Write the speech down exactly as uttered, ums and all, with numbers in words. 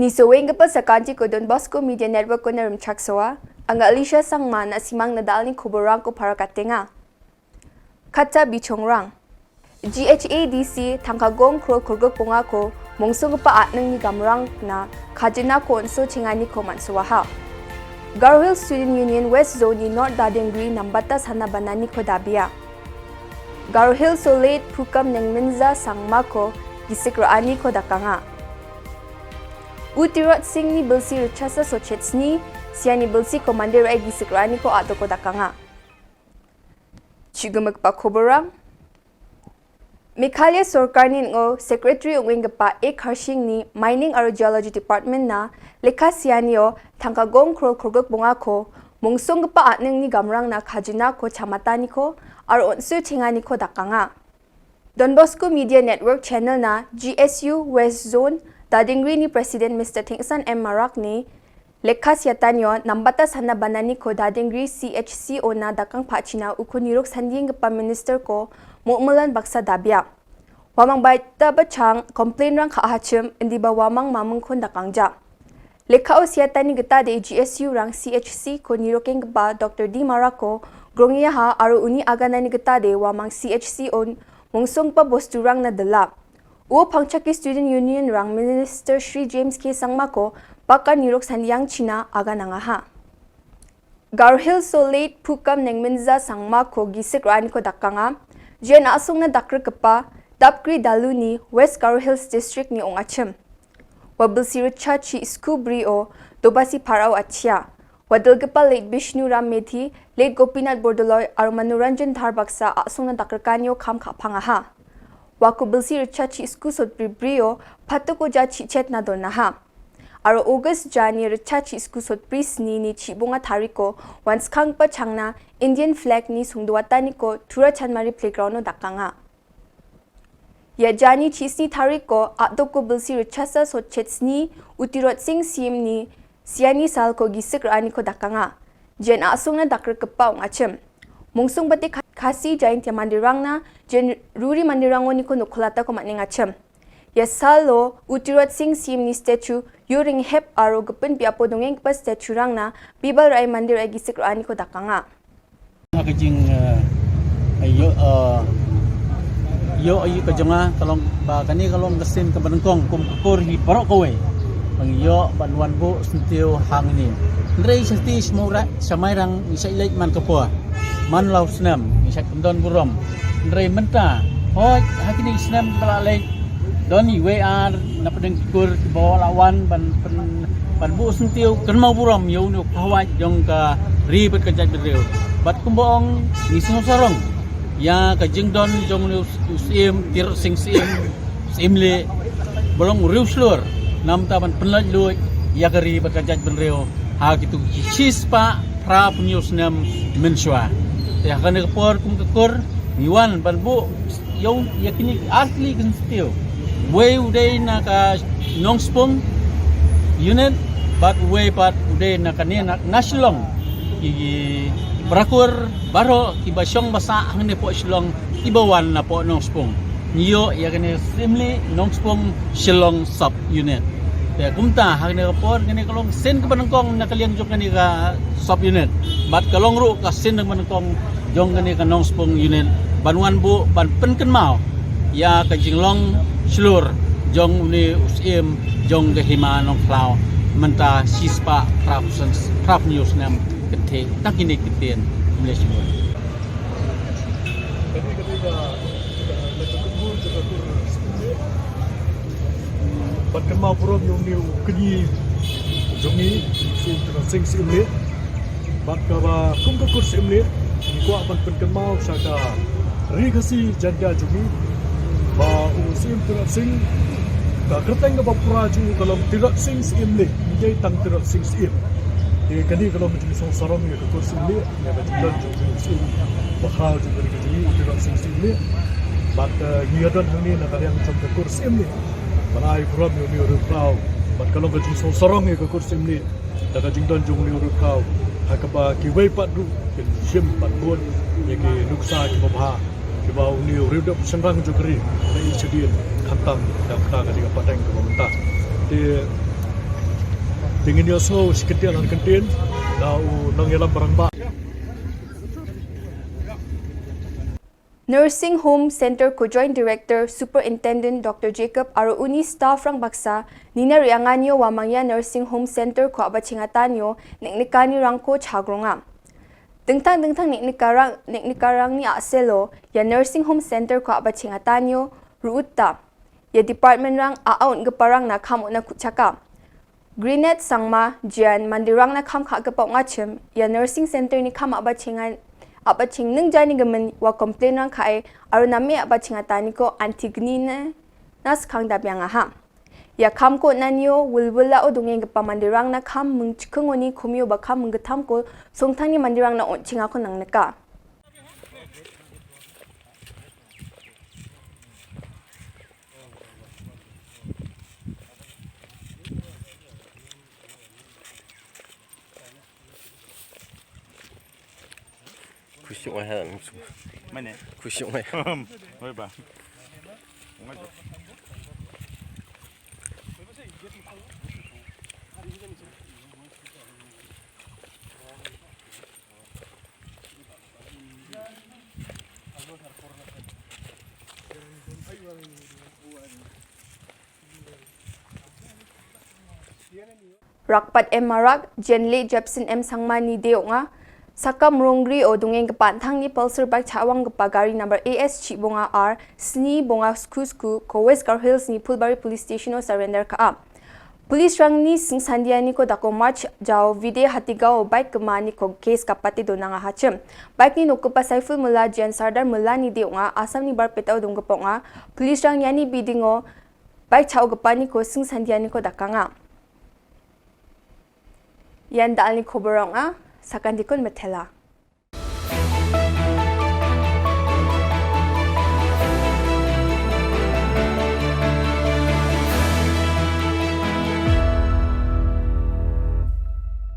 Isoweng ka pasa kanti ko Don Bosco Media Network ko na Rumchak Soa. Anga Alicia Sangma na simang na dalni kuburang ko para katenga. Kata bichongrang. G H A D C tangka gong krol kurguk bunga ko mungsung pa atneng ni gamrang na khajina ko unso chingani ko mansuaha. Garo Hills Student Union West Zone ni North Dadengri nambata sana banani ko dabia. Garo Hills Solid Pukam Nengminza Sangma ko gisik rani ko dakanga. Utirot Singh ni bilsi richasa sochet sni, siani bilsi ko mandir ai gisik rani ko ato ko dakanga. Chigumuk pa kuburang. Meghalaya Sorkar ni ngo Secretary ungwing gepa A Kharshing ni Mining aro Geology Department na lekha siani o tangka gong krol kurguk bunga ko mungsung gepa atneng ni gamrang na khajina ko chamatani ko aro unsu chingani ko dakanga. Don Bosco Media Network Channel na G S U West Zone Dadingri ni President Mister Thingsan M Marak ni lekha siatanyo nambata sana banani ko Dadingri C H C O na dakang pachina uko nirok sanding pa Minister ko Momolan Baksa Dabia. Wamang baita bachang complain rang kha hachim indi ba wamang mamung kun dakang ja. Lekha o siatani geta de G S U rang C H C ko nirokeng ba Doctor D Marako grongya ha aro uni aganani geta de wamang C H C o mungsung pa bostu rang na dela. U Pangchaki Student Union rang Minister Shri James K Sangma ko pakar nirok sanding china agananga ha. Garo Hills Solid Pukam Nengminza Sangma ko gisik rani ko dakanga. Jen asung na dakri kepa Dapkri Daluni West Garo Hills District ni ong achim. Wabilsi richa chi isku brio dobasi parau achia. Wadil kepa late Bishnu Ram Medhi, late Gopinath Bordoloi aro Manoranjan Dhar Baksa asung na dakri kanyo kam khapang aha. Waku bilsi richa chi isku sot bri brio patuko ja chi chet na donaha. Aro August jani richa chi isku sot bri sni ni chi bunga tariko wan skang pa changna Indian flag ni sungduatani ko Thura Chanmari Playground no dakanga. Ya jani chi sni tariko atdoko bilsi richasa sot chet sni Utirot Singh Sim ni siani sal ko gisik rani ko dakanga. Jen asung na dakri kepa ong achim. Mungsung bate Khasi Jaintia Mandirang na jen ruri Mandirang ni ko nukulata ko matning achim. Ya salo Utirot Singh Sim ni statue yuring hep aro gepin pi apo dongeng kepa statue rang na Bibal Rai Mandir ai gisik rani ko dakanga. Ka jing ayo yo ayu ka jonga kalong ba kani kalong kasin ka bangkong kum kukur hi barok kawai. Bang yo ban wan bu sentiu hang ni. Ndrei sati semura samairang ni sai lek man kapua. Man lau snem ni sai kundon burom. Ndrei menta hoi hakini snem bala lek. Don iwei ar na pedeng kur ki bawa lawan ban pen ban bu sentiu kenmau burom yau ni khawai jong ka ri bet ka jat bedriu. Bat kumba ong ni sung sarong ya ka jingdon jong ni usim tir sing sim sim le belong riu slur. Nam ta ban penlaj luj ya ka ri bet ka jat bedriu ha kitu ki sis pa pra punyo snem mensua. Ya ka ne ka por kum ka kur ni wan ban bu Yong yakini asli kan stiu. Wei udei na ka Nongspung unit bat wei pat udei na ka ne na Shillong. Ki berakur baro ki basong basa hangne po Shillong ki bawan na po Nongspung. Nyo yakini simli Nongspung Shillong sub unit. Te kumta hangne ka por kini kalong sen ka banangkong na kaliang jong kini ka sub unit. Bat kalong ru ka sen ka banangkong jong kane ka Nongspung unit ban wan bu ban pynkenmaw ya ka jinglong shlur jong une u syiem jong ka hima Nongkhlaw mynta shispah praphew snem kynthei tang kine kyntien mle shlur. Ban kynmaw burom ïa une u kñi jong ngi, u Sing Sing Sing Lim. Bad kaba kum ka kur Sing Lim, ngi kwah ban pynkynmaw sha ka Ri Khasi Jaiñtia jong ngi ba u Sing Tirot Sing, ka kyrteng kaba pura jong u ka long Tirot Sing Sing Lim, ngi dei tang Tirot Sing Sing. Te kane ka long ka jingsngewsarong ïa ka kur Sing Lim. Ïa ka jingdon jong u Sing Lim, ba khraw jong ka ri ka jong ngi u Tirot Sing Sing Lim. Bad ngi ïa don hangne na ka liang jong ka kur Sing Lim ban ai burom ïa une u riewkhraw. Bad ka long ka jingsngewsarong ïa ka kur Sing Lim da ka jingdon jong une u riewkhraw. Ha kaba kiwei pat ruh kin shim bad bud ïa ki nuksa kiba bha. Kiba une u riewdep shynrang jong ka ri la ïeit shadien khamtam da kata ka dei ka pateng kaba mynta. Te Te ngin ïohsngew shi kyntien ar kyntien na u nongïalam rangbah. Nursing Home Center ko Joint Director Superintendent Doctor Jacob Aro Uni Staff Rangbaksa Nina Rianganyo wa Mangya Nursing Home Center ko Abachingatan yo Neknikani Rangko Chagrongam. Dengtang dengtang Neknikarang Neknikarang ni aselo ya Nursing Home Center ko Abachingatan yo Ruuta ya Department Rang a aun Geparang na Kam na Kuchaka. Grinet Sangma Jian Mandirang na Kam Kha Gepok Ngachim ya Nursing Center ni Kam Abachingan Abaching Nung Jani Gemen wa Complain Rang Kha Ai Aro Name Abachingatan ni ko Antigni na Skang Dabiang Aha. Ya Kam ko Nanyo Wilwila O Dungeng Gepa Mandirang na Kam Mengchikengoni Kumyo Bakam Menggetam ko Songtang ni Mandirang na Ot Chinga ko Nang Neka. Kushuk wahel. Mana? Kushuk wahel. Oi ba. Rakpat M Marak, Jenle Jepson M Sangma ni Deonga, Sakam Rongri O Dungeng Kepa Thang ni Pulsar Bike Chawang Kepa Gari number A S Chibonga R Sni Bonga Sku Sku ko West Garo Hills ni Phulbari Police Station o surrender ka ap. Police rang ni sing sandia ni ko dako March jao vide hatiga o bike kema ni ko case kapate donanga hachim. Bike ni no kepa Saiful Mula Jian Sardar Mula ni Deonga Assam ni Barpeta o Dungkeponga. Police rang yani bidingo bike chao kepa ni ko sing sandia ni ko dakanga. Yan dal ni koborong a sakan dikon metela.